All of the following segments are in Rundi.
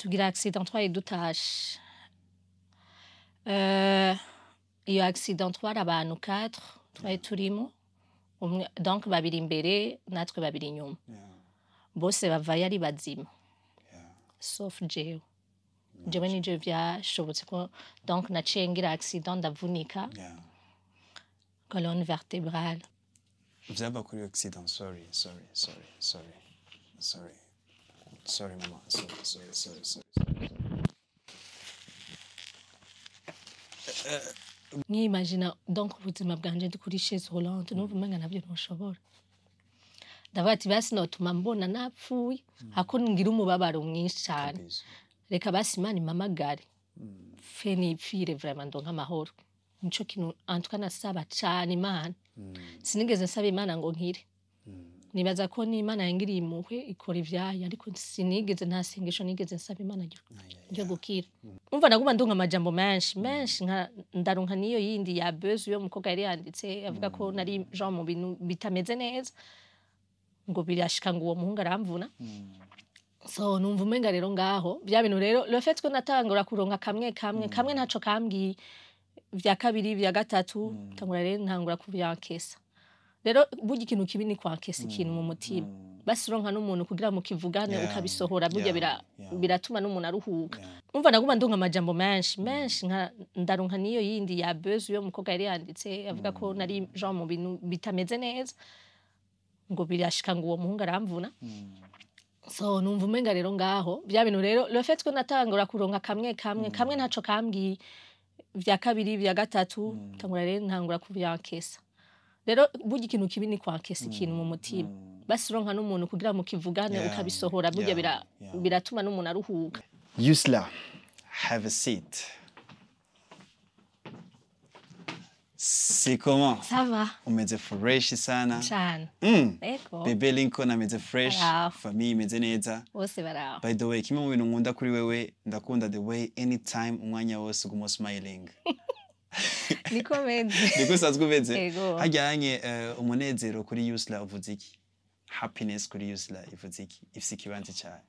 Tugira accident twari dutashe. Iyo accident twari abantu 4 twari turimo, umwe donc babiri imbere natwe babiri inyuma. Bose bavayo ari bazima sauf jewe. Jewe nivyo vyashobotse ko donc naciye ngira accident, ndavunika colonne vertébrale. Vyava kuri accident. Sorry, sorry, sorry, sorry, sorry, sorry mama, sorry, sorry, sorry, sorry, sorry. Nkimagina donc ubuzima bwanje ndi kuri chaise roulante, numva umenga navyo ntushobora. Ndavuga ati basi notuma mbona napfuye hako ngira umubabaro mwinshi cane. Kabisa. Reka basi Imana impamagare fe nipfire, vraiment ndonke amahoro. Nico kintu en tout cas nasaba cane Imana. Sinigeze nsaba Imana ngo nkire. Nibaza ko n'Imana yangiriye impuhwe ikora ivyayo, ariko sinigeze, nta sengesho nigeze nsaba Imana ryo gukira. Umva, naguma ndonka amajambo menshi menshi, nka ndaronka niyo yindi ya buzz uyo mukobwa yari yanditse avuga ko nari genre mu bintu bitameze neza, ngo birashika ngo uwo muhungu aramvuna. So numva umenga rero ngaho bya bintu rero, le fait ko natangura kuronka kamwe kamwe kamwe, ntaco kambwiye, vya kabiri, vya gatatu, tangura rero ntangura kubyankesa. Rero burya ikintu kibi ni kwankesa ikintu mu mutima, basi uronka n'umuntu kugira mukivugane, ukabisohora burya biratuma n'umuntu aruhuka. Umva, naguma ndonka amajambo menshi menshi, nka ndaronka niyo yindi ya buzz uyo mukobwa yari yanditse avuga ko nari genre mu bintu bitameze neza, ngo birashika ngo uwo muhungu aramvuna. So numva umenga rero ngaho bya bintu rero, le fait ko natangura kuronka kamwe kamwe kamwe, ntaco kambwiye, vya kabiri, vya gatatu, tangura rero ntangura kubyankesa. Rero burya ikintu kibi ni kwankesa ikintu mu mutima, basi uronka n'umuntu kugira mukivugane, ukabisohora burya biratuma n'umuntu aruhuka. Yusla, have a seat. C'est comment? Ça va. Umeze fresh sana. Cane. Ego. Bebe Lincoln ameze fresh, Baraho. Famille imeze neza. Bose baraho. By the way, kimwe mu bintu nkunda kuri wewe, ndakunda the way anytime, umwanya wose uguma smiling. Niko meze. Niko usanzwe umeze. Ego. Hajyanye umunezero kuri Yusla uvuze iki? Happiness kuri Yusla ivuze iki? Ifise ikibanza cyawe.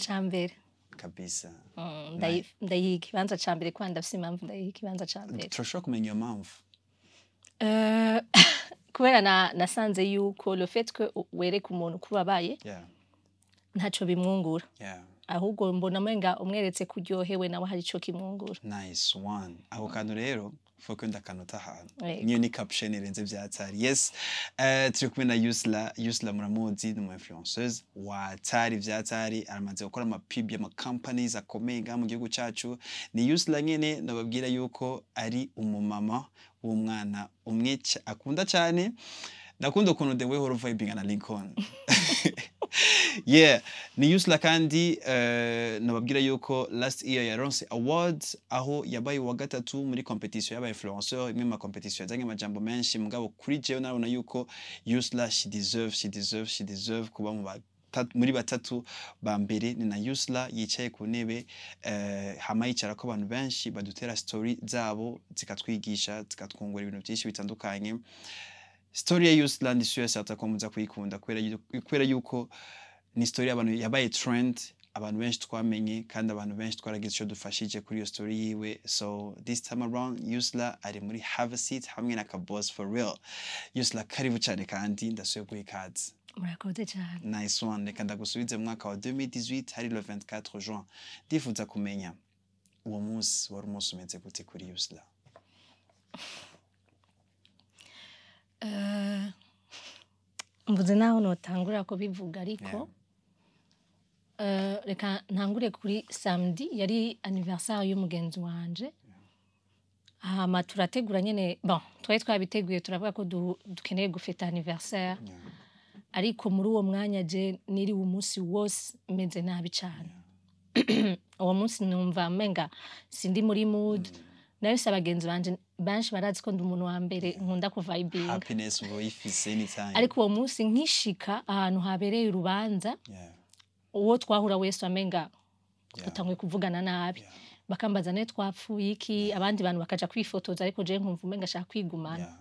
Ca mbere. Kabisa. Ndayiha ikibanza ca mbere kuko ndafise impamvu ndayiha ikibanza ca mbere. Turashobora kumenya iyo mpamvu? Kubera nasanze yuko le fait que wereka umuntu ko ubabaye ntaco bimwungura, ahubwo mbona umenga umweretse ko uryohewe nawe hari ico kimwungura. Nice one. Ako kantu rero faut ndakanota ahantu. Yego. Niyo ni caption irenze vyatari. Yes. Turi kumwe na Yusla. Yusla muramuzi, ni umu influenceuse watari vyatari, aramaze gukora ama pub y'ama companies akomeye ngaha mu gihugu cacu. Ni Yusla nyene nababwira yuko ari umumama w'umwana umwe akunda cyane. Ndakunda ukuntu the way uhora vibing na Lincoln. Yeah, ni Yusla kandi nababwira yuko last year yaronse awards aho yabaye uwa gatatu muri competition y'aba influenceur, imwe mu competition yazanye amajambo menshi, mugabo kuri jewe narabona yuko Yusla she deserve, she deserve, she deserve kuba mu muri batatu ba mbere. Ni na Yusla yicaye ku ntebe hama yicara ko abantu benshi badutera story zabo zikatwigisha, zikatwungura ibintu byinshi bitandukanye. Story ya Yusla ndi sure certain ko muza kuyikunda kubera yuko ni story y'abantu yabaye trend, abantu benshi twamenye kandi abantu benshi twaragize icyo dufashije kuri iyo story yiwe. So this time around Yusla ari muri Have a Seat hamwe na Kaboss for real. Yusla, karibu cyane kandi ndasubiye guha ikaze. Murakoze cyane. Nice one. Reka ndagusubize mu mwaka wa 2018, hari le 24 juin. Ndifuza kumenya uwo munsi wari umunsi umeze gute kuri Yusla? Mvuze naho notangura kubivuga, ariko reka ntangure kuri samedi. Yari anniversaire y'umugenzi wanje, hama turategura nyene. Bon, twari twabiteguye, turavuga ko dukeneye gufeta anniversaire, ariko muri uwo mwanya je niriwe umunsi wose meze nabi cane. Uwo munsi numva menga sindi muri mood. Nahise abagenzi banje benshi barazi ko ndi umuntu wa mbere nkunda kuvibinga. Happiness uba uyifise anytime. Ariko uwo munsi nkishika ahantu habereye urubanza, uwo twahura wese wamenga dutanguye kuvugana nabi, bakambaza nawe twapfuye iki, abandi bantu bakaja kwifotoza, ariko jewe nkumva umenga ashaka kwigumana,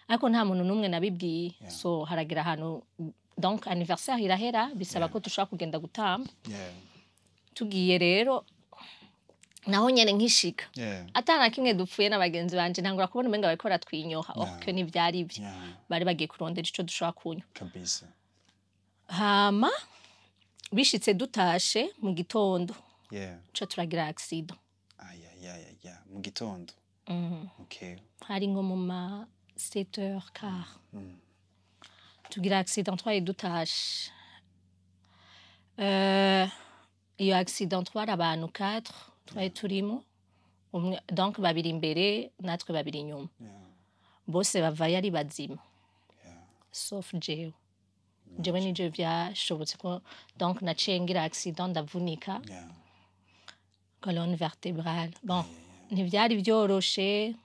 ariko nta muntu n'umwe nabibwiye. So haragira ahantu, donc anniversaire irahera, bisaba ko dushobora kugenda gutamba. Tugiye rero Naho nyene nkishika, ata na kimwe dupfuye n'abagenzi banje, ntangura kubona umenga bariko baratwinyoha, or que ntivyari ivyo. Bari bagiye kurondera ico dushobora kunywa. Hama bishitse dutashe mu gitondo, ca turagira accident. Ayayaya, mu gitondo? Okay. Hari nko mu ma 7 heures quart tugira accident, twari dutashe. Iyo accident twari abantu 4 twari turimo, umwe, donc babiri imbere natwe babiri inyuma. Bose bavayo ari bazima, sauf jewe. Jewe nivyo vyashobotse ko donc naciye ngira accident, ndavunika colonne vertébrale. Bon, ntivyari vyoroshe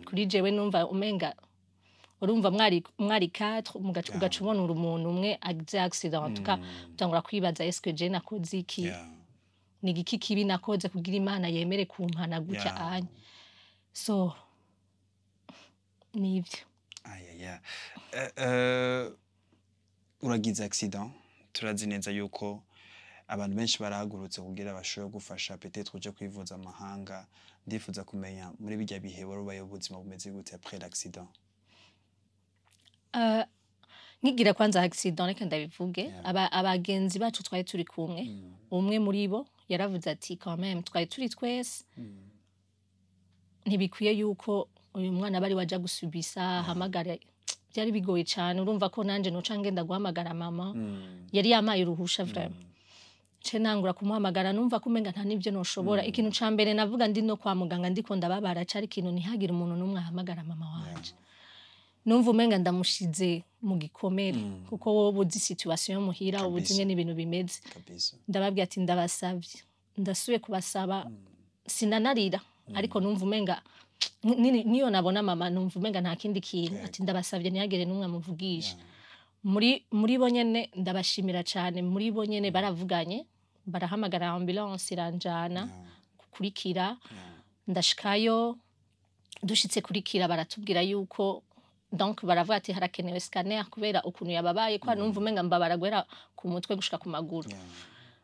kuri jewe. Numva umenga, urumva mwari 4, mugaca ugaca ubona uri umuntu umwe agize accident, en tout cas utangura kwibaza: est-ce que je nakoze iki? Ni igiki kibi nakoze kugira Imana yemere kumpana gutya? Anye so nivyo. Ayaya. Uragize accident, turazi neza yuko abantu benshi barahagurutse kugira bashobore gufasha, peut-être uje kwivuza amahanga. Ndifuza kumenya muri bijya bihe wari ubayeho ubuzima bumeze gute après l'accident? Nkigira kwanza accident, reka ndabivuge. Abagenzi bacu twari turi kumwe, umwe muri bo yaravuze ati: "Quand même twari turi twese, ntibikwiye yuko uyu mwana bari waja gusubisa ahamagara." Byari bigoye cyane. Urumva ko nanje noca ngenda guhamagara mama, yari yamaye uruhusha vraiment. Ce nangura kumuhamagara, numva ko umenga nta n'ivyo noshobora. Ikintu ca mbere navuga ndi no kwa muganga, ndiko ndababara, cari ikintu: ntihagire umuntu n'umwe ahamagara mama wanje. Numva umenga ndamushize mu gikomere, kuko wowe uzi situation yo muhira, uba uzi ingene ibintu bimeze. Ndababwira ati: "Ndabasavye, ndasubiye kubasaba." Sinanarira, ariko numva umenga niyo nabona mama numva umenga nta kindi kintu. Ati: "Ndabasavye, ntihagire n'umwe amuvugisha." Muri bo nyene, ndabashimira cane, muri bo nyene baravuganye, barahamagara ambulance, iranjana gukurikira. Ndashikayo, dushitse kurikira baratubwira yuko, donc baravuga ati harakenewe scanner kubera ukuntu yababaye, ko numva umenga mbabara guhera ku mutwe gushika ku maguru.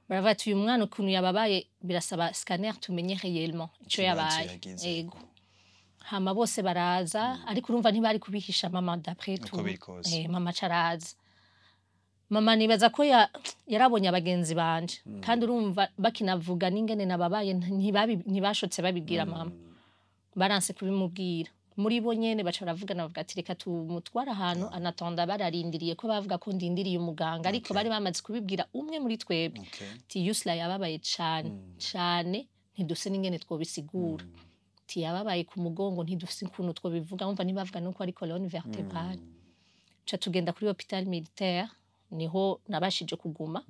Baravuga ati uyu mwana ukuntu yababaye birasaba scanner, tumenye réellement ico Ikibazo yabaye. yagize. Ego. Hama bose baraza, ariko urumva ntibari kubihisha mama d'après Uko tout. biri kose. Mama caraza. Mama nibaza ko yarabonye abagenzi banje, kandi urumva bakinavuga n'ingene nababaye, ntibashotse babibwira mama, baranse kubimubwira. Muri bo nyene baca baravugana, bavuga ati reka tumutware ahantu anatonda. Bararindiriye ko bavuga ko ndindiriye umuganga, ariko bari bamaze kubibwira umwe muri twebwe, ati Yusla yababaye cane cane, ntidufise n'ingene twobisigura, ati yababaye ku mugongo, ntidufise ukuntu twobivuga. Wumva ntibavuga nuko ari colonne vertébrale. Ca tugenda kuri hôpital militaire, niho nabashije kuguma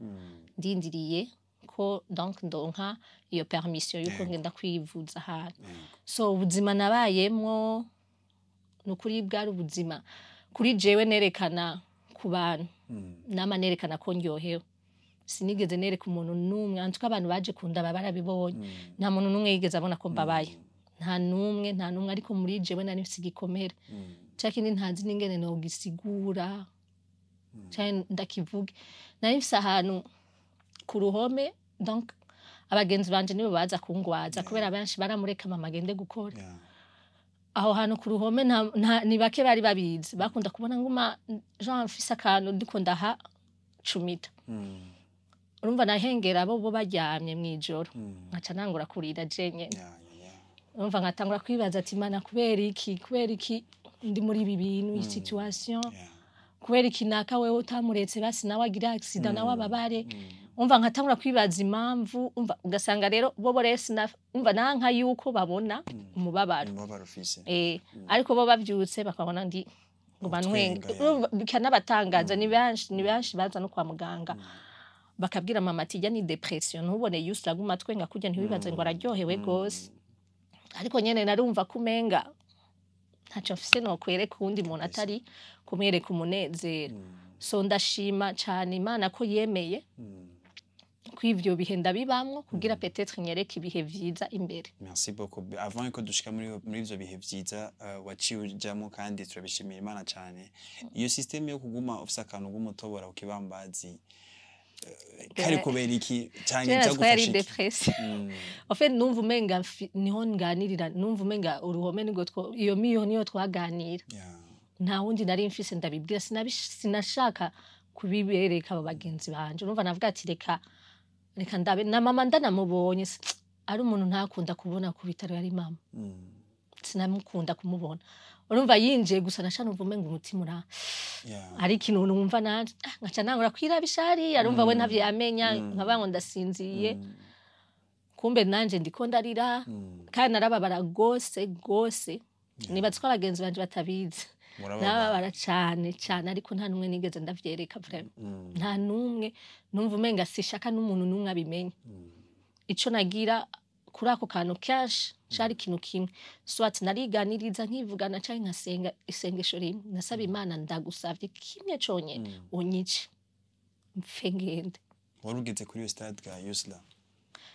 ndindiriye ko donc ndonka iyo permission yuko ngenda kwivuza ahantu. So ubuzima nabayemwo, ni ukuri bwari ubuzima kuri jewe nerekana ku bantu, nama nerekana ko ndyohewe. Sinigeze nereka umuntu n'umwe antuka. Abantu baje kundaba barabibonye, nta muntu n'umwe yigeze abona ko mbabaye, nta n'umwe, nta n'umwe. Ariko muri jewe nari mfise igikomere ca kindi ntazi n'ingene nogisigura canke ndakivuge. Nari mfise ahantu ku ruhome, donc abagenzi banje nibo baza kungwaza, kubera benshi baramureka mama agende gukora. Aho hantu ku ruhome ni bake bari babizi. Bakunda kubona nguma Jean mfise akantu ndiko ndahacumita. Urumva nahengera bo baryamye mw'ijoro, nkaca nangura kurira je nyene. Urumva nkatangura kwibaza ati: "Mana, kubera iki? Kubera iki ndi muri ibi bintu, iyi situation? Kubera iki naka wewe utamuretse basi nawe agira accident, nawe ababare?" Umva nkatangura kwibaza impamvu. Umva ugasanga rero bo rero umva nanka yuko babona umubabaro. Umubabaro ufise. Ariko bo bavyutse bakabona ndi ngo bantwenge. Utwenga, ya. Urumva bikanabatangaza. Ni benshi, ni benshi baza no kwa muganga bakabwira mama ati ijya ni dépression, ntubone Yusra aguma twenga kurya, ntiwibaze ngo araryohewe gose. Ariko nyene narumva ko umenga ntaco mfise nokwereka uwundi muntu atari kumwereka umunezero. So ndashima cane Imana ko yemeye ko ivyo bihe ndabibamwo kugira peut-être nyereke ibihe vyiza imbere. Merci beaucoup. Avant yuko dushika muri ivyo bihe vyiza waciye ujamo, kandi turabishimira Imana cane. Iyo système yo kuguma ufise akantu k'umutobora ku kibambazi. Kari kubera iki canke Jewe natwaye ari vyagufasha iki? dépression. En fait, numva umenga niho nganirira, numva umenga uruhome nibwo iyo miyo niyo twaganira. Nta wundi nari mfise ndabibwira, sinashaka kubibereka abo bagenzi banje. Urumva, navuga ati reka reka ndabe na mama. Ndanamubonye, ari umuntu ntakunda kubona ku bitaro, yari mama. Sinamukunda kumubona. Urumva, yinjiye gusa naca numva umenga umutima ura hari ikintu numva nanje, nkaca ntangura kwirabisha hariya. Arumva we ntavyo yamenya, nkavuga ngo ndasinziye, kumbe nanje ndiko ndarira. Kandi narababara gose gose, nibaza ko abagenzi banje batabizi. Murababara. Narababara cane cane, ariko nta numwe nigeze ndavyereka, vraiment nta numwe. Numva umenga sishaka n'umuntu n'umwe abimenye. Ico nagira kuri ako kantu kenshi cari ikintu kimwe: soit nariganiriza nkivugana, canke nkasenga isengesho rimwe. Nasaba Imana: ndagusavye kimwe conyene, unyice mpfe ngende. Wari ugeze kuri iyo stade ga Yusla?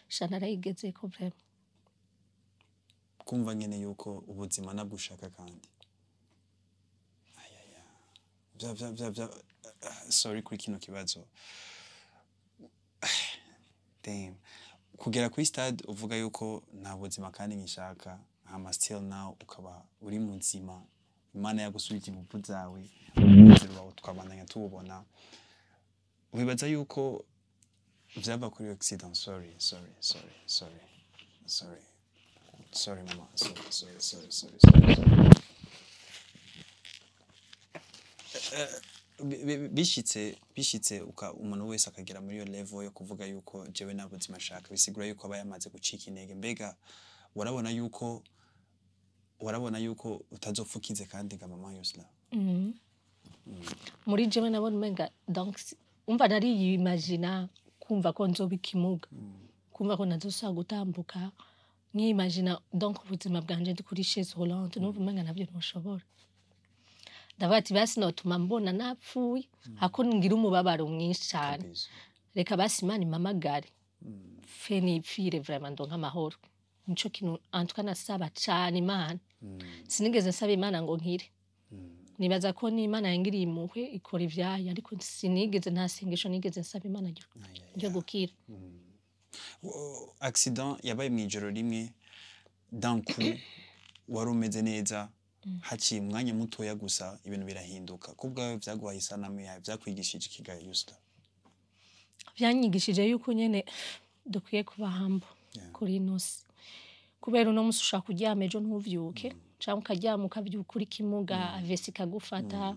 Sha, narayigezeko vraiment. Kumva nyene yuko ubuzima nabwo ushaka kandi ayaya vya vya vya vya, sorry kuri kino kibazo. Damn, kugera kuri stade uvuga yuko nta buzima kandi nkishaka, hama still now ukaba uri muzima, Imana yagusubije ingufu zawe, umunezero wawe tukabandanya tuwubona. Wibaza yuko vyava kuri accident? Sorry, sorry, sorry, sorry, sorry, sorry mama, sorry, sorry, sorry, sorry, sorry, sorry. Bishitse umuntu wese akagera muri iyo level yo kuvuga yuko jewe nta buzima ashaka, bisigura yuko aba yamaze gucika intege. Mbega warabona yuko utazopfa ukize kandi ga mama Yusla? Muri jewe nabona umenga, donc umva, nariyimagina kumva ko nzoba ikimuga, kumva ko ntazosubira gutambuka, nkiyimagina donc ubuzima bwanje ndi kuri chaise roulante. Numva umenga navyo ntushobora. Ndavuga ati basi notuma mbona napfuye hako ngira umubabaro mwinshi cane. Reka basi Imana impamagare fe nipfire, vraiment ndonke amahoro. Nico kintu en tout cas nasaba cane Imana. Sinigeze nsaba Imana ngo nkire. Nibaza ko n'Imana yangiriye impuhwe ikora ivyayo, ariko sinigeze, nta sengesho nigeze nsaba Imana ryo gukira. Accident yabaye mu ijoro rimwe, d'un coup wari umeze neza, haciye umwanya mutoya gusa ibintu birahinduka. Ku bwawe vyaguhaye isanamu yawe, vyakwigishije iki ga Yusla? Vyanyigishije yuko nyene dukwiye kuba humble kuri ino si, kubera uno musi ushobora kuryama ejo ntuvyuke, canke ukaryama ukavyuka uri kimuga, AVC ikagufata.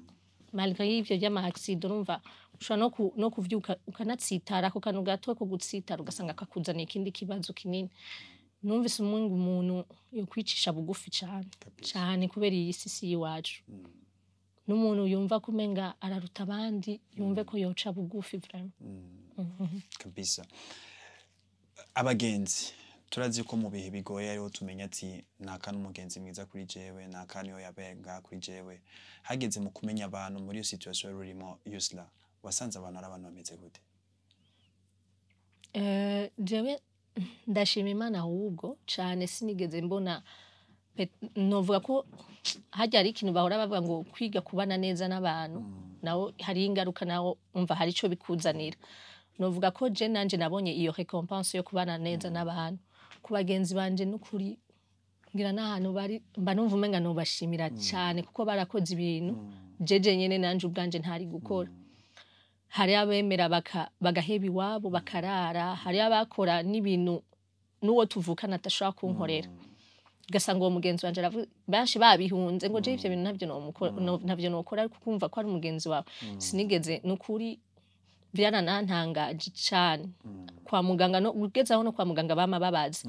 Malgré ivyo vy'ama accident, urumva ushobora no kuvyuka ukanatsitara, ako kantu gato ko gutsitara ugasanga kakuzaniye ikindi kibazo kinini. Numvise umenga umuntu yokwicisha bugufi cane cane, kubera iyi si si iwacu. N'umuntu yumva ko umenga araruta abandi, yumve ko yoca bugufi vraiment. Kabisa. Abagenzi, turazi ko mu bihe bigoye ariho tumenya ati naka n'umugenzi mwiza kuri jewe, naka niyo yabenga kuri jewe. Hageze mu kumenya abantu muri iyo situation wari urimo Yusla, wasanze abantu ari abantu bameze gute? Jewe ndashima Imana ahubwo cane, sinigeze mbona novuga ko harya hari ikintu bahora bavuga ngo kwiga kubana neza n'abantu, nawo hari ingaruka, nawo umva hari ico bikuzanira. Novuga ko je nanje nabonye iyo récompense yo kubana neza n'abantu. Ku bagenzi banje, n'ukuri ngira n'ahantu bari mba numva umenga nobashimira cane, kuko barakoze ibintu jeje nyene nanje ubwanje ntari gukora. Hari abemera bagaheba iwabo bakarara, hari abakora n'ibintu n'uwo tuvukana atashobora kunkorera. Ugasanga uwo mugenzi wanje aravuga, benshi babihunze ngo je ivyo bintu ntavyo nokora, ariko kumva ko ari umugenzi wawe. Sinigeze, n'ukuri byaranantangaje cane. Kwa muganga, no ugeze aho no kwa muganga bama babaza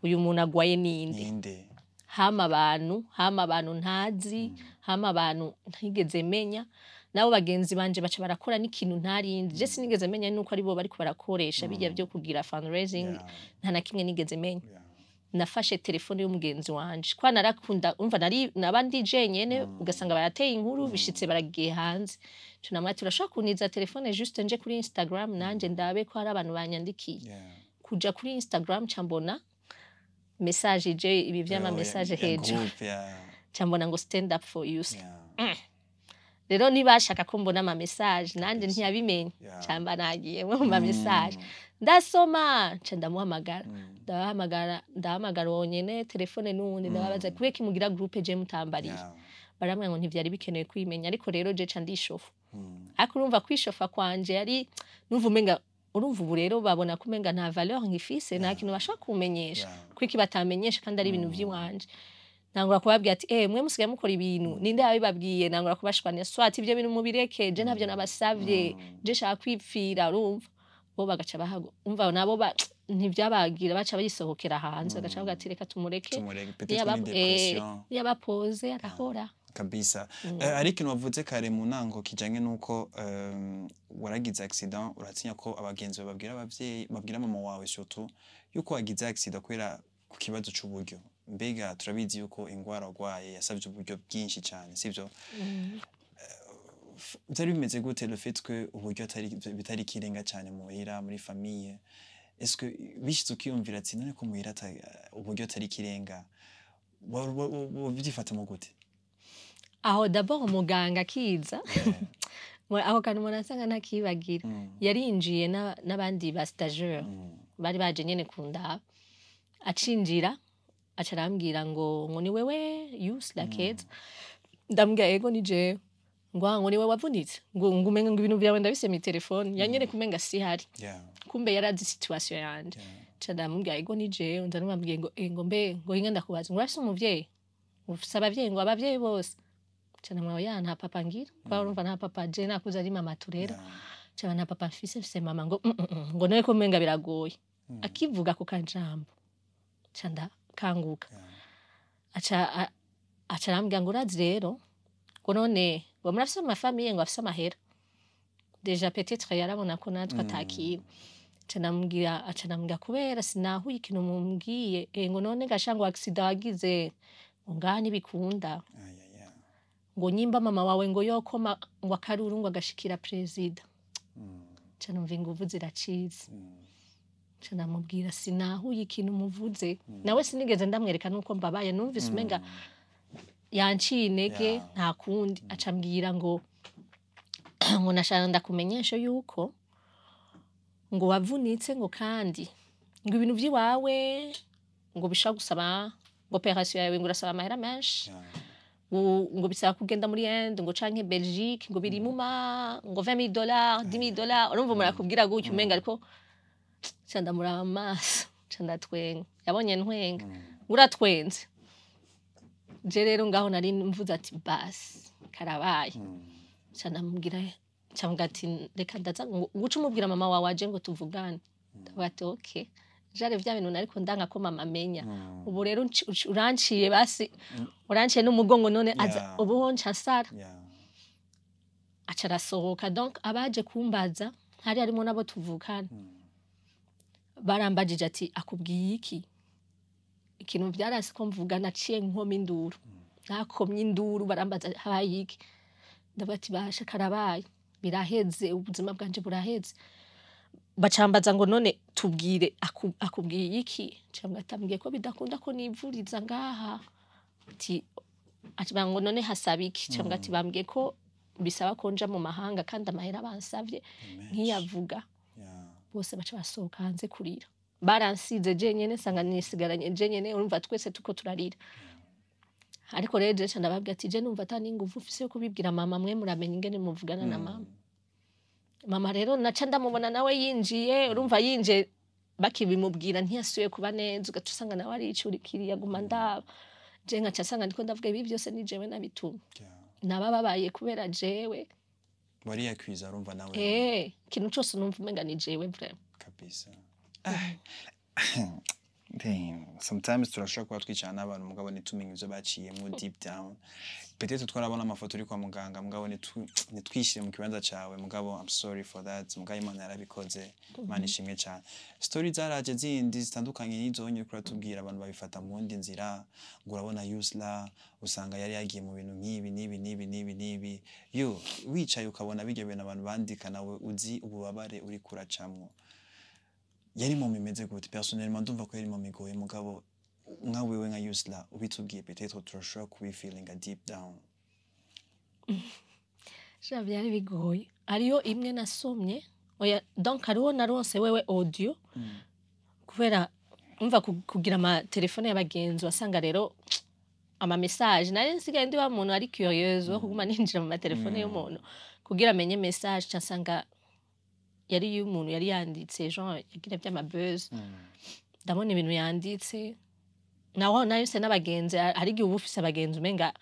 uyu muntu agwaye ninde. Ninde? Hama abantu ntazi, hama abantu ntigeze menya, nabo bagenzi banje baca barakora n'ikintu ntarinzi. Je sinigeze menya nuko ari bo bariko barakoresha bijya byo kugira fundraising. Nta na kimwe nigeze menya. Nafashe telefone y'umugenzi wanje kwa narakunda, umva, nari naba ndi jenyene, ugasanga barateye inkuru bishitse baragiye hanze. Tunamwati turashobora kuniza telefone juste nje kuri Instagram nanje ndabe ko hari abantu banyandikiye. Kuja kuri Instagram ca mbona message ije, ibi vy'ama message Ya hejuru, group, ca mbona ngo "Stand up for you." Rero ntibashaka ko mbona ama message, nanje ntiyabimenya. Camba nagiye mu ma message, ndasoma, nca ndamuhamagara, ndabahamagara, ndahamagara uwo nyene telefone n'uwundi, ndababaza kubera ko mugira groupe je mutambariye. Barambwira ngo ntivyari bikenewe kwimenya. Ariko rero je ca ndishofa. Ariko urumva kwishofa kwanje yari numva umenga, urumva ubu rero babona ko umenga nta valeur nkifise, nta kintu bashobora kumenyesha. Kuki batamenyesha kandi ari ibintu vy'iwanje? Nangura kubabwira ati: "Eh, mwe musigaye mukora ibintu, ninde yabibabwiye?" Nangura kubashwanira, soit ibyo bintu mubireke, je ntavyo nabasavye, je shaka kwipfira. Urumva bo bagaca bahago, umva nabo ntivyabagira, baca bayisohokera hanze, bagaca bavuga ati: "Reka tumureke." Tumureke, peut-être ni dépression. Niyabapoze arahora. Kabisa. Hari ikintu wavuze kare mu ntango kijanye n'uko waragize accident, uratinya ko abagenzi bawe babwira abavyeyi, babwira mama wawe surtout yuko wagize accident kubera ku kibazo c'uburyo. Mbega turabizi yuko ingwara warwaye yasavye uburyo bwinshi cyane, sivyo? Vyari bimeze gute, le fait que uburyo atari bitari ikirenga cyane muhira, muri famille? Est-ce que bishitse ukiyumvira ati: "None ko muhira uburyo atari ikirenga", wabyifatamo gute? Aho d'abord umuganga akiza, aho kantu umuntu asanga ntakibagira. Yarinjiye n'abandi ba stagiaire bari baje nyene kundaba. Acinjira aca arambwira ngo: "Ni wewe Yusla Keza?" Ndamubwira: "Ego, ni jewe." Ngo: "Ah," ngo: "ni wewe wavunitse?" Ngo umenga ngo ibintu vyawe ndabise mu telefone yanyereka, umenga sihari. Kumbe yarazi situation yanje. Ca ndamubwira: "Ego, ni jewe." Nza namubwiye ngo: "Eh," ngo: "mbe," ngo: "hinga ndakubaza," ngo: "urafise umuvyeyi? Ufise abavyeyi?" Ngo: "Abavyeyi bose?" Ca ndamubwira: "Ya, nta papa ngira." Kubera urumva nta papa, je nakuze ari mama turera. Ca: "Nta papa mfise, mfise mama." Ngo: Ngo: "None ko umenga biragoye?" Akivuga ku kajambo ca ndakanguka. Aca arambwira ngo: "Urazi rero," ngo: "none," ngo: "murafise ama famille," ngo: "afise amahera?" Déjà peut-être yarabona ko natwe atakintu. Aca ndamubwira, aca ndamubwira kubera sinahuye ikintu mumbwiye. Ngo: "None gasha," ngo: "accident wagize," ngo: "ngaha ntibikunda." Ay, ay, ay. Ngo: "nyimba mama wawe," ngo: "yokoma," ngo: "akaruru," ngo: "agashikira perezida." Ca numva inguvu ziracize. Ca ndamubwira: "Sinahuye ikintu muvuze." Nawe sinigeze ndamwereka nuko mbabaye, numvise umenga yanciye intege. Nta kundi, aca ambwira ngo: "Nashaka ndakumenyesha yuko," ngo: "wavunitse," ngo: "kandi," ngo: "ibintu vy'iwawe," ngo: "bishobora gusaba," ngo: "opération yawe," ngo: "urasaba amahera menshi." Ngo bisaba kugenda muri Inde, ngo canke Belgique, ngo biri mu ma ngo $20,000, $10,000. Urumva umuntu akubwira gutyo umenga, ariko ca ndamuraba mu maso, ca ndatwenga. Yabonye ntwenga, ngo: "Uratwenze?" Je rero ngaho nari mvuze ati: "Basi karabaye." Ca ndamubwira, ca mubwira ati: "Reka ndaza," ngo: "guca umubwira mama wawe aje," ngo: "tuvugane." Ndavuga ati: "Okay." Jare vya bintu nariko ndanga ko mama amenya, ubu rero uranciye, basi uranciye n'umugongo none aza. Ubu ho nca nsara. Aca arasohoka. Donc abaje kumbaza hari harimo nabo tuvukana, barambajije ati: "Akubwiye iki?" Ikintu vyarasi ko mvuga, naciye nkoma induru, nakomye induru. Barambaza: "Habaye iki?" Ndavuga ati: "Basha, karabaye, biraheze, ubuzima bwanje buraheze." Bacambaza ngo: "None tubwire, akubwiye iki?" Cambwa atambwiye ko bidakunda ko nivuriza ngaha. Ati ati ngo: "None hasaba iki?" Cambwa ati: "Bambwiye ko bisaba ko nja mu mahanga, kandi amahera bansavye nkiyavuga." Bose baca basohoka hanze kurira, baransize jenyene, nsanga nisigaranye jenyene. Urumva twese tuko turarira, ariko rero je nca ndababwira ati: "Je numva ata n'inguvu mfise yo kubibwira mama, mwe muramenya ingene muvugana na mama." Mama rero naca ndamubona nawe yinjiye. Urumva yinjiye bakibimubwira ntiyasuye kuba neza, ugaca usanga nawe aricurikiriye, aguma ndaba. Je nkaca nsanga ndiko ndavuga: "Ibi byose ni jewe nabitumye, nabababaye kubera jewe." Wariyakwiza, urumva nawe. Eh, ikintu cose numva umenga ni jewe vraiment. Kabisa. Damn. Sometimes turashobora kuba twicara n'abantu, mugabo ntitumenye ivyo baciyemo deep down. Peut-être twarabona amafoto uri kwa muganga, mugabo ntitwishyire mu kibanza cawe. Mugabo I'm sorry for that. Mugabo Imana yarabikoze, Imana ishimwe cyane. Story zaraje zindi zitandukanye n'izo nyine uriko uratubwira, abantu babifata mu wundi nzira, ngo: "Urabona Yusla, usanga yari yagiye mu bintu nk'ibi n'ibi n'ibi n'ibi n'ibi." Yo wicaye ukabona bijya bintu abantu bandika, nawe uzi ububabare uriko uracamwo. Yari mu imeze gute? Personnellement ndumva ko yari mu migoye, mugabo nka wewe, nka Yusla, ubitubwiye, peut-être turashobora kubifeelinga deep down. Sha, byari bigoye. Hariyo imwe nasomye, oya, donc hariho naronse wewe audio, kubera umva kugira ama telefone y'abagenzi, wasanga rero ama message, nari nsigaye ndi wa muntu ari curieuse wo kuguma ninjira mu matelefone y'umuntu kugira amenye message. Nsanga yari y'umuntu yari yanditse, genre yagira by'ama buzz. Ndabona ibintu yanditse, naho nahise n'abagenzi, hari igihe uba ufise abagenzi umenga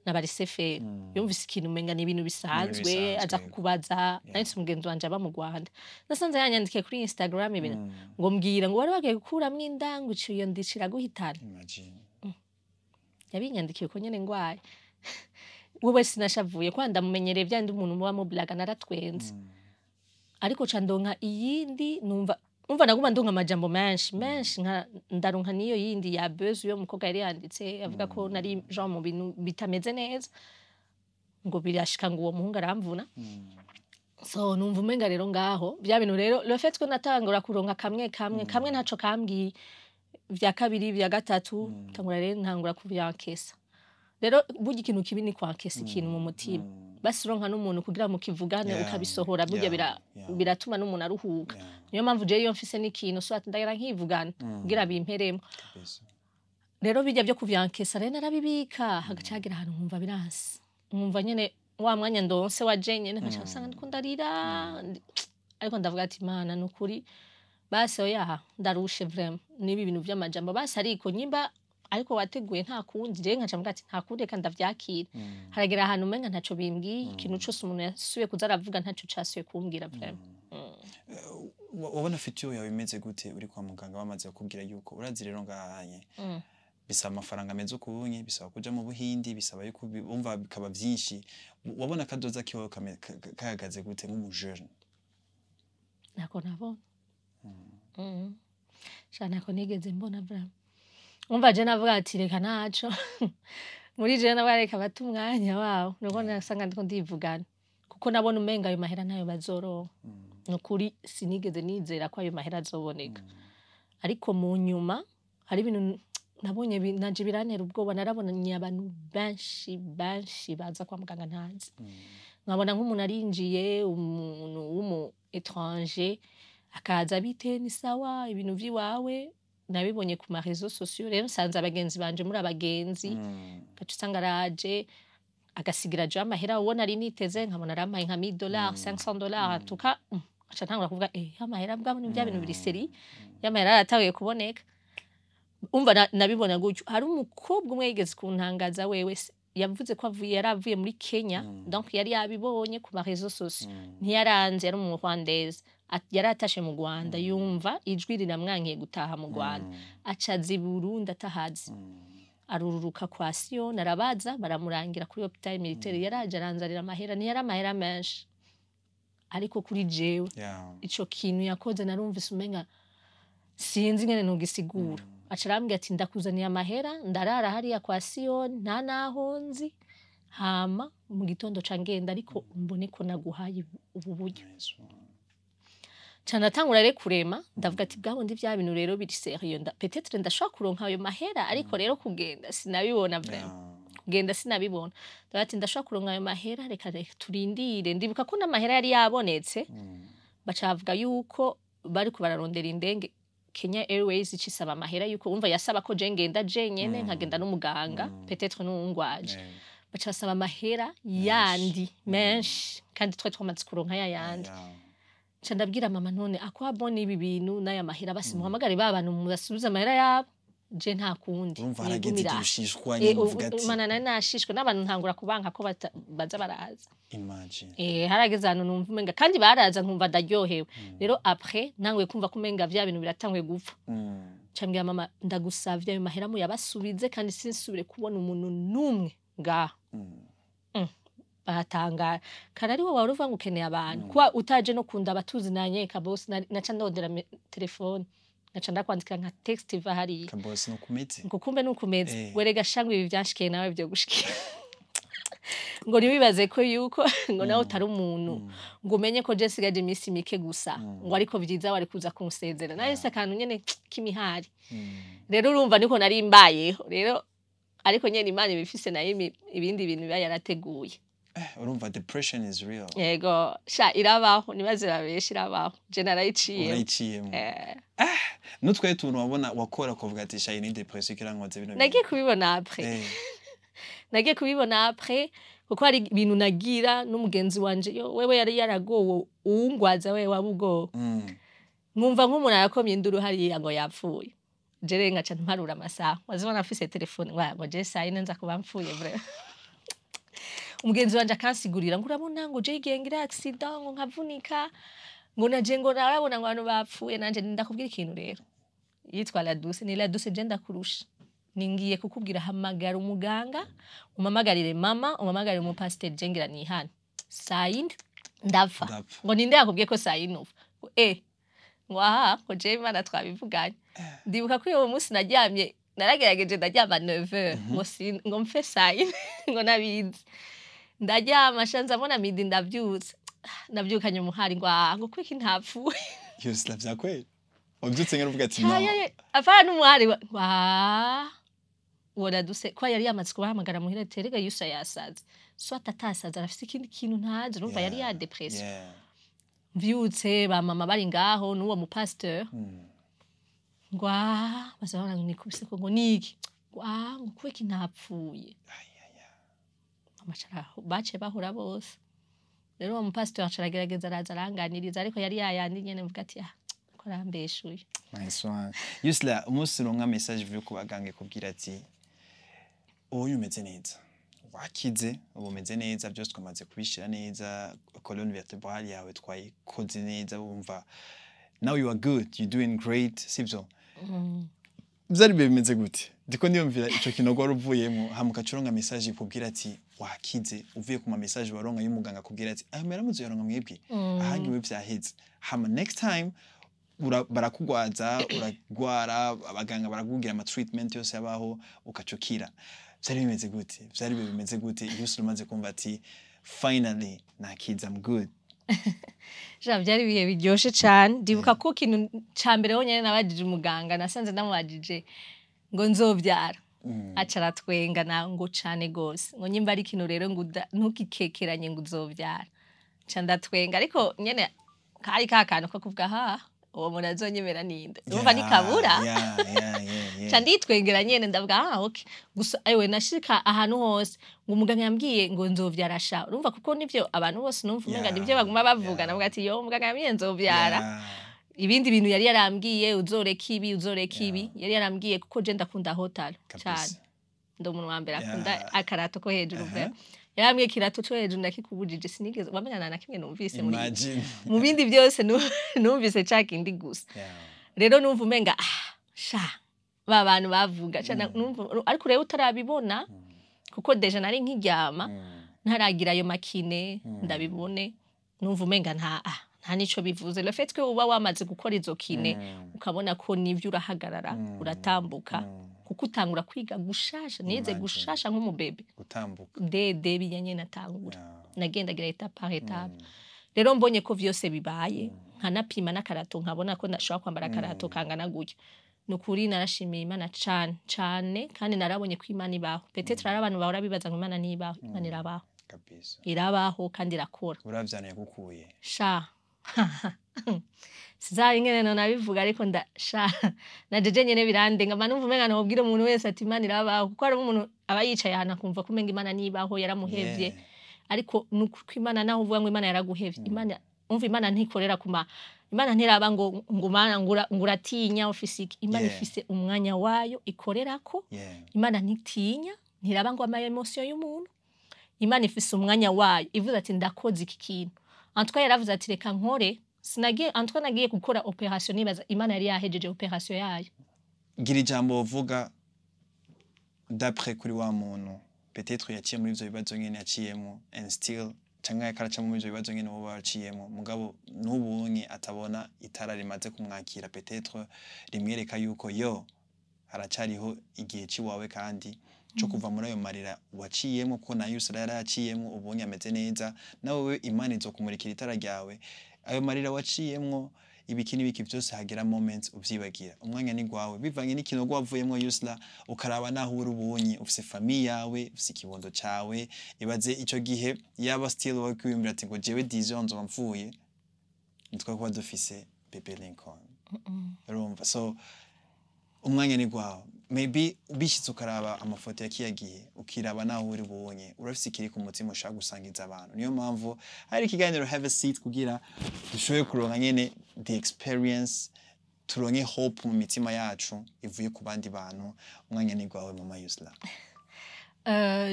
n'abariseferi, yumvise ikintu umenga ni ibintu bisanzwe, bisanzwe, aza kukubaza. Nahise umugenzi wanje aba mu Rwanda, nasanze yanyandikiye kuri Instagram ibintu ngo mbwira ngo wari wagiye gukuramwo inda, ngo iciye iyo ndica iraguhitana. Imagine. Yabinyandikiye uko nyene ngwaye. Wewe sinashavuye kwa ndamumenyereye, byandi umuntu muba mublaga, naratwenze. Ariko ca ndonka iyindi, numva umva naguma ndonka amajambo menshi menshi, nka ndaronka niyo yindi ya buzz yo mukobwa yari yanditse avuga ko nari genre mu bintu bitameze neza, ngo birashika ngo uwo muhungu aramvuna. So numva umenga rero ngaho bya bintu rero, le fait ko natangura kuronka kamwe kamwe kamwe, ntaco kambwiye, vya kabiri, vya gatatu, tangura rero ntangura kuvyankesa. Rero burya ikintu kibi ni kwankesa ikintu mu mutima, basi uronka n'umuntu kugira mukivugane, ukabisohora burya biratuma n'umuntu aruhuka. Niyo mpamvu jewe iyo mfise n'ikintu, soit ndagira nkivugana kugira bimperemo. Rero bijya byo kuvyankesa rero narabibika, hagaca hagera ahantu nkumva biranse, nkumva nyene wa mwanya ndonse wa jenyene, nkaca usanga ndiko ndarira. Ariko ndavuga ati: "Mana, nukuri basi oya, ndarushe vraiment nibi bintu vy'amajambo, basi ariko nyimba ariko wateguye nta kundi." Jewe nkaca mvuga ati: "Nta kundi, reka ndavyakira." Haragera ahantu umenga ntaco bimbwiye, ikintu cose umuntu yasubiye kuza aravuga ntaco casubiye kumbwira vraiment. Wabona future yawe imeze gute uri kwa muganga, bamaze kukubwira yuko urazi rero ngahanye bisaba amafaranga ameze ukubunye, bisaba kuja mu Buhindi, bisaba yuko umva bikaba vyinshi? Wabona akadoza kiwawe kahagaze gute nk'umujene? Ntako nabona. Sha, ntako nigeze mbona vraiment. Umva, je navuga ati: "Reka ntaco." Muri je navuga: "Reka bate umwanya wawo." Nuko nasanga ndiko ndivugana, kuko nabona umenga ayo mahera ntayo bazoronka. Nukuri sinigeze nizera ko ayo mahera azoboneka. Ariko mu nyuma hari ibintu nabonye nanje birantera ubwoba. Narabonye abantu benshi benshi baza kwa muganga ntazi, nkabona nk'umuntu arinjiye, umuntu w'umu étranger akaza: "Bite, ni sawa, ibintu vy'iwawe nabibonye ku ma réseaux sociaux." Rero nsanze abagenzi banje muri abagenzi, gaca usanga araje agasigira jewe amahera uwo nari niteze, nkabona arampaye nka 1000 dollars, 500 dollars en tout cas. Nca ntangura kuvuga: "Eh, amahera bwabo ni bya bintu biri sérieux, y'amahera aratanguye kuboneka." Umva, nabibona gutyo. Hari umukobwa umwe yigeze kuntangaza, wewe yavuze ko avuye, yari avuye muri Kenya, donc yari yabibonye ku ma réseaux sociaux, ntiyaranze, yari umu Rwandaise, yari atashe mu Rwanda, yumva ijwi riramwankiye gutaha mu Rwanda, aca aza i Burundi atahazi, arururuka kwa Sion, arabaza, baramurangira kuri hôpital militaire. Yaraje aranzarira amahera, ntiyari amahera menshi, ariko kuri jewe ico kintu yakoze narumvise umenga sinzi ingene nogisigura. Aca arambwira ati: "Ndakuzaniye amahera, ndarara hariya kwa Sion, nta naho nzi, hama mu gitondo ca ngenda, ariko mbone ko naguhaye ubu buryo." Nice one. Ca ndatangura rero kurema, ndavuga ati: "Bwa bundi vya bintu rero biri sérieux, peut-être ndashobora kuronka ayo mahera." Ariko rero kugenda sinabibona vraiment. Kugenda sinabibona. Ndavuga ati: "Ndashobora kuronka ayo mahera, reka reka turindire." Ndibuka ko n'amahera yari yabonetse, baca bavuga yuko bariko bararondera indege, Kenya Airways icisaba amahera, yuko umva yasaba ko je ngenda jenyene, nkagenda n'umuganga, peut-être n'uwungwaje. Baca basaba amahera yandi menshi, kandi twari twamaze kuronka ya yandi. Nca ndabwira mama: "None akwabona ibi bintu n'aya mahera, basi muhamagare ba bantu mubasubize amahera yabo, je nta kundi." Urumva harageze Nigumira igihe aho. ushishwa nyine, uvuga ati Mana, nari nashishwe n'abantu, ntangura kubanka ko baza baraza. Imagine. Harageze ahantu numva umenga, kandi baraza nkumva ndaryohewe. Rero après ntanguye kumva ko umenga vya bintu biratanguye gupfa. Nca mbwira mama: "Ndagusavye, ayo mahera muyabasubize, kandi sinsubire kubona umuntu n'umwe ngaha." Baratangara: "Kare ari wowe wari uvuga ngo ukeneye abantu, kuba utaje no kundaba tuzinanye kabose." Naca ndondera telefone, ngaca ndakwandikira nka texte iva hariya. Kabose no kumeze. Ngo kumbe nukumeze. Werega shangwe, ibi vyanshikiye nawe vyo gushikira, ngo ntiwibaze ko yuko ngo nawe utari umuntu, ngo umenye ko je nsigaje iminsi mike gusa, ngo ariko vyiza wari kuza kunsezera. Nahise akantu nyene k'imihari. Rero urumva niko nari mbayeho rero, ariko nyene Imana ibifise nayo ibindi bintu iba yarateguye. Urumva, depression is real. Yego sha, irabaho, nibaze babeshe, irabaho, je narayiciyemo. Urayiciyemo. Eh. N'utwaye utuntu wabona wakora ukavuga ati: "Sha, iyi ni depression ikirankoze bino Nagiye kubibona après. Nagiye kubibona après, kuko hari ibintu nagira n'umugenzi wanje, yo wewe yari yaragowe, uwungwaza wewe waba ubwoba. Nkumva nk'umuntu arakomye induru hariya ngo yapfuye, jere ngaca mparura amasaha, wazibona afise telefone ngo je saa yine nza kuba mpfuye vraiment. Umugenzi wanje akansigurira ngo urabona, ngo je igihe ngira accident, ngo nkavunika, ngo naje ngo narabona ngo abantu bapfuye. Nanje ndakubwira ikintu rero, yitwa Laduse, ni Laduse, je ndakurusha, ningiye kukubwira: hamagara umuganga, umamagarire mama, umamagarire umupasiteri, je ngira nihane, saa yine ndapfa. Ndapfa. Ngo ninde yakubwiye ko saa yine upfa? Ngo ngo aha, ngo jewe Imana twabivuganye. Ndibuka ko uwo munsi naryamye, naragerageje ndaryama 9h, ngo ngo mpfe saa yine, ngo nabizi. Ndaryama sha, nzabona midi ndavyutse, navyukanye umuhari ngo ah, ngo kuki ntapfuye? Yusla, vyakweli wabyutse ngera uvuga ati no? Apana n'umuhari ngo ah, uwo Laduse ko yari yamaze kubahamagara muhira, terega Yusa yasaze, soit atasaze arafise ikindi kintu ntazi, urumva yari ya depression. Mvyutse, ba mama bari ngaho n'uwo mupasteur, ngo ah, bazabona ngo nikubise ko, ngo niki, ngo ah, ngo kuki ntapfuye? Ay, ay, ay. Mama bace bahura bose. Rero uwo mupasteur aca aragerageza, araza aranganiriza, ariko yari yayandi nyene, mvuga ati: "Ah, ko arambeshuye." Nice one. Yusla, umunsi uronka message ivuye ku baganga ikubwira ati: "Ubu umeze neza, wakize, ubu umeze neza, byose twamaze kubishira neza, colonne vertébrale yawe twayikoze neza, wumva now you are good, you doing great," sivyo? Vyari bimeze gute? Ndiko ndiyumvira ico kinogo wari uvuyemo, hama ugaca uronka message ikubwira ati wakize, uvuye ku ma message waronka y'umuganga akubwira ati ayo mahera muzoyaronka mwebwe, ahangiwe vyaheze. Hama next time barakugwaza, uragwara, abaganga barakubwira ama treatment yose yabaho, ugaca ukira. Vyari bimeze gute? Vyari bimeze gute iyo umaze kumva ati: "Finally nakize, I'm good"? Ja, byari ibihe biryoshe cane. Ndibuka ko ikintu ca mbere honyene nabajije umuganga, nasanze ndamubajije ngo nzovyara, aca aratwenga na ngo cane gose, ngo nyimba ari ikintu rero ngo ntukikekeranye, ngo uzovyara. Ca ndatwenga, ariko nyene kari ka kantu ko kuvuga: "Ha, uwo muntu azonyemera ninde?" Urumva nikabura. Ca nditwengera nyene, ndavuga: "Ah, okay." Gusa ewe nashika ahantu hose ngo umuganga yambwiye ngo nzovyara sha, urumva, kuko nivyo abantu bose numva umenga nivyo baguma bavuga. Navuga ati: "Yo, umuganga yambwiye nzovyara." Ibindi bintu yari yarambwiye: "Uzoreka ibi, uzoreka ibi." Yari yarambwiye, kuko je ndakunda hotel cane. Ndi umuntu wa mbere akunda akarato ko hejuru. Vraiment yarambwiye: "Ikirato co hejuru ndakikubujije." Sinigeze wamenya nta na kimwe numvise muri Imagine. mu bindi byose, numvise ca kindi gusa. Rero numva umenga ah sha, ba bantu bavuga ca numva, ariko rero utarabibona, kuko déjà nari nkiryama, ntaragira ayo makine ndabibone, numva umenga nta ah, nta nico bivuze. Le fait que uba wamaze gukora izo kiné, ukabona ko nivyo, urahagarara, uratambuka, kuko utangura kwiga gushasha, nize Imagine. gushasha nk'umubebe. Gutambuka. Dede bijyanye natangura, nagendagira étape par étape. Rero mbonye ko vyose bibaye, nkanapima n'akarato, nkabona ko ndashobora kwambara akarato kangana gutya, ni ukuri narashimiye Imana cane cane, kandi narabonye ko Imana ibaho. Peut-être hari abantu bahora bibaza ngo Imana ntibaho. Imana irabaho. Irabaho kandi irakora. Uravyana yagukuye. Sha, sinzi ingene nonabivuga, ariko nda sha na jeje nyene birandenga, mba numva umenga nobwira umuntu wese ati Imana irabaho, kuko hari umuntu aba yicaye ahantu akumva ko umenga Imana nibaho, yaramuhevye. Ariko nuko Imana, naho uvuga ngo Imana yaraguhevye, Imana, umva, Imana ntikorera kuma, Imana ntiraba ngo Mana ngo uratinya, ufise iki. Imana ifise umwanya wayo ikorerako. Imana ntitinya, ntiraba ngo ama émotion y'umuntu. Imana ifise umwanya wayo, ivuze ati: "Ndakoze iki kintu." Antoine yaravuze ati: "Reka nkore." Sinagiye, Antoine agiye gukora opération, nibaza Imana yari yahejeje opération yayo. Gira ijambo uvuga d'après kuri wa muntu peut-être yaciye muri ivyo bibazo nyene yaciyemo and still, canke yariko aracamo muri ivyo bibazo nyene wowe waciyemo, mugabo n'ubunye atabona itara rimaze kumwakira, peut-être rimwereka yuko yo haracariho igihe ciwawe kandi co kuva muri ayo marira waciyemo, ko na Yusra yarayaciyemo, ubonye ameze neza, nawe Imana izokumurikira itara ryawe. Ayo marira waciyemwo, Ibiki n'ibiki byose, hagera moments uvyibagira. Umwanya ni gwawe, bivanye n'ikintu wavuyemwo, Yusla, ukaraba naho uri ubunye, ufise famille yawe, ufise ikibondo cawe. Ibaze ico gihe yaba still wowe kwiyumvira ati ngo jewe 10 ans nzoba mvuye, nitwa kuba dufise Bebe Lincoln. Urumva, so umwanya ni gwawe. Maybe ubishitse ukaraba amafoto ya kiya gihe, ukiraba naho uri bubonye, urafise ikiri ku mutima ushaka gusangiza abantu. Niyo mpamvu hari ikiganiro Have a Seat, kugira dushobore kuronka nyene the experience, turonke hope mu mitima yacu ivuye ku bandi bantu. Umwanya ni gwawe, Mama Yusla.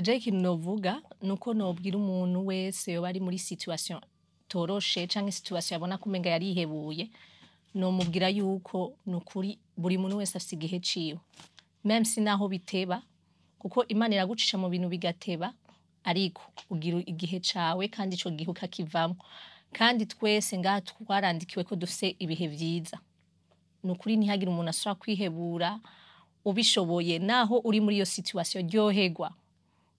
Je ikintu novuga nuko nobwira umuntu wese yoba ari muri situation toroshe canke situation abona ko umenga yarihebuye, nomubwira yuko nukuri buri muntu wese afise igihe ciwe, même si naho biteba, kuko Imana iragucisha mu bintu bigateba, ariko ugira igihe cawe kandi ico gihe ukakivamwo. Kandi twese ngaha twarandikiwe ko dufise ibihe vyiza. Nukuri ntihagire umuntu asubira kwihebura. Ubishoboye, naho uri muri iyo situation, ryoherwa,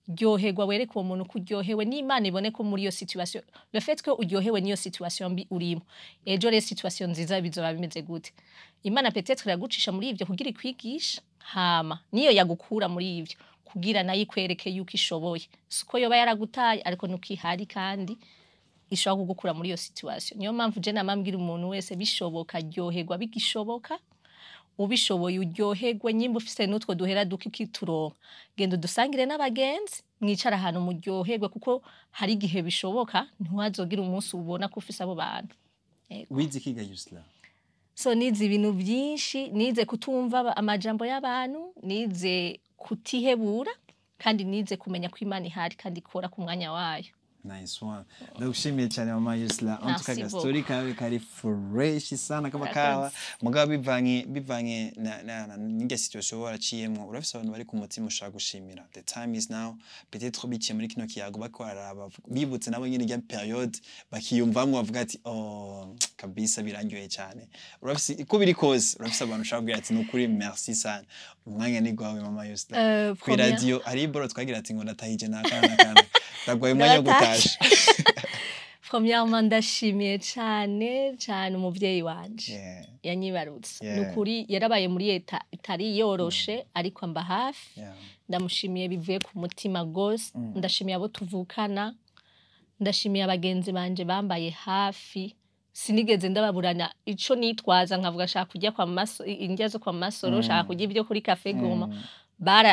ryoherwa, wereke uwo muntu ko uryohewe, n'Imana ibone ko muri iyo situation, le fait ko uryohewe n'iyo situation mbi urimo, ejo rero situation nziza bizoba bimeze gute? Imana peut-être iragucisha muri ivyo kugira ikwigisha, hama niyo yagukura muri ivyo kugira nayo ikwereke yuko ishoboye. Siko yoba yaragutaye, ariko nuko ihari kandi ishobora kugukura muri iyo situation. Niyo mpamvu je nama mbwira umuntu wese, bishoboka ryoherwa bigishoboka, ubishoboye uryoherwe. Nyimba ufise n'utwo duhera duke ukituronka, genda udusangire n'abagenzi, mwicara ahantu muryoherwe, kuko hari igihe bishoboka ntiwazogira umunsi ubona ko ufise abo bantu. Wize ikiga, Yusla? So nize ibintu byinshi. Nize kutumva amajambo y'abantu, nize kutihebura, kandi nize kumenya ko Imana ihari kandi ikora ku mwanya wayo. Nice one. Ndagushimiye cyane, Mama Yusla. En tout cas, Merci. Gastori kawe kari fresh sana kama kawa. Mugabo bivanye na n'irya situation waraciyemwo, urafise abantu bari ku mutima ushaka gushimira. The time is now. Peut-être biciye muri kino kiyago bako bararaba, bibutse nabo nyine irya période, bakiyumvamwo, bavuga ati: "Oh, kabisa birandyoheye cyane." Urafise, uko biri kose, urafise abantu ushaka kubwira ati: "Nukuri merci sana." Umwanya ni gwawe, Mama Yusla. Kwi radio hari iboro twagira ati ngo ndatahije nakana nakana. Ndagwaye umwanya wo Ndabatashe. gutasha. Premièrement, ndashimiye cane cane umuvyeyi wanje yanyibarutse. Nukuri yarabaye muri état itari yoroshe, ariko amba hafi. Ndamushimiye bivuye ku mutima gose. Ndashimiye abo tuvukana, ndashimiye abagenzi banje bambaye hafi, sinigeze ndababurana ico nitwaza nkavuga shaka kurya kwa maso, indya zo kwa Masoro, shaka kurya ibyo kuri Café Goma.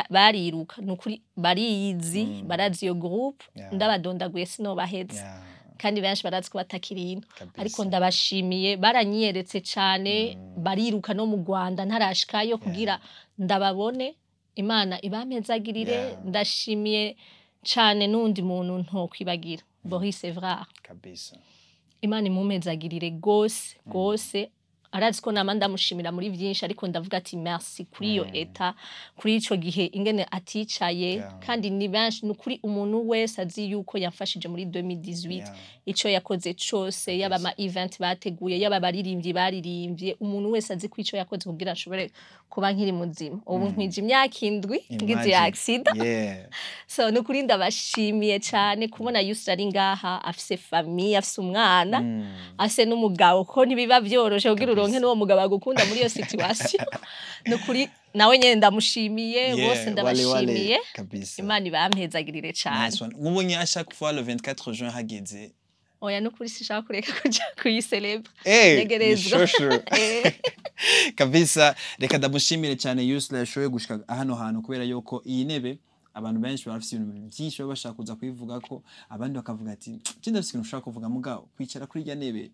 Bariruka, nukuri bariyizi, barazi iyo groupe. Ndabadondaguye sinobaheza, kandi benshi barazi ko batakiri ino. Ariko ndabashimiye, baranyiyeretse cane, bariruka no mu Rwanda ntarashikayo kugira ndababone. Imana ibampezagirire. Ndashimiye cane n'undi muntu ntokwibagira, Boris Evrard. Imana imumpezagirire gose gose. Arazi ko nama ndamushimira muri vyinshi, ariko ndavuga ati merci kuri iyo état, kuri ico gihe ingene aticaye. Kandi ni benshi, ni ukuri umuntu wese azi yuko yamfashije muri 2018, ico yakoze cose, yaba ama event bateguye, yaba abaririmbyi baririmbye, umuntu wese azi ko ico yakoze kugira ashobore kuba nkiri muzima ubu, nkwije imyaka 7 ngize Imagine. accident. So ni ukuri ndabashimiye cyane kubona Yusra ari ngaha, afise famille, afise umwana, afise n'umugabo, ko ntibiba vyoroshe kugira uronke n'uwo mugabo agukunda muri iyo situation. Ni ukuri nawe nyene ndamushimiye. Yeah, Bose wale wale, ndabashimiye. Kabisa. Imana ibampezagirire cane. Nice one. Nk'ubu à chaque fois le 24 juin hageze. Oya, nukuri sinshaka kureka kuja kuyicelebra. Hey, ni Ntegerezwa. sure. Kabisa, reka ndamushimire cyane Yusla yashoboye gushika hano hantu, kubera yuko iyi ntebe abantu benshi baba bafise ibintu byinshi baba bashaka kuza kubivuga ko, abandi bakavuga ati: "Je ndafise ikintu ushaka kuvuga, mugabo kwicara kuri irya ntebe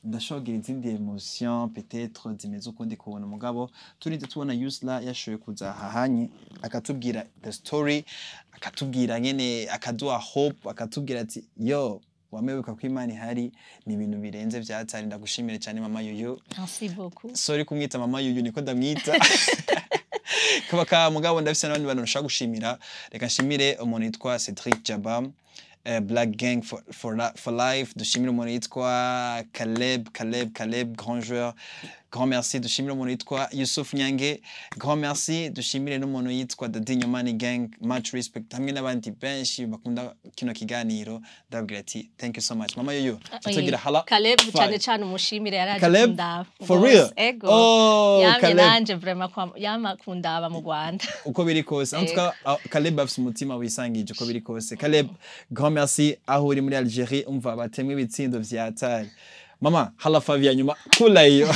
ndashobora kugira izindi émotion peut-être zimeze ukundi kubona." Mugabo turinze tubona Yusla yashoboye kuza ahahanye, akatubwira the story, akatubwira nyene, akaduha hope, akatubwira ati: "Yo, wamebuka ko Imana ihari." Ni ibintu birenze vyatari. Ndagushimire cyane, Mama Yuyu. Merci beaucoup. Sorry kumwita Mama Yuyu, niko ndamwita kaba ka. Mugabo ndafise n'abandi bantu nshaka gushimira. Reka nshimire umuntu yitwa Cedric Jabam, Black Gang for life. Dushimire umuntu yitwa Caleb, Caleb, Caleb, grand joueur. Grand merci, dushimire umuntu yitwa Yusuf Nyange. Grand merci, dushimire n'umuntu yitwa Dadinho Money Gang. Much respect, hamwe n'abandi benshi bakunda kino kiganiro. Ndababwira ati thank you so much, mama Yoyo. Tugira hala Caleb five. Cyane cyane umushimire, yaraje Caleb? kundaba. For Rwose, real? ego. Oh, Yamye Caleb. nanje vraiment yama kundaba mu Rwanda. Uko biri kose, en tout cas, ah, Caleb afise umutima wisangije. Uko biri kose, Caleb, grand merci aho uri muri Algerie. Umva batemwe ibitsindo vya tari. Mama, hala five ya nyuma, kula iyo.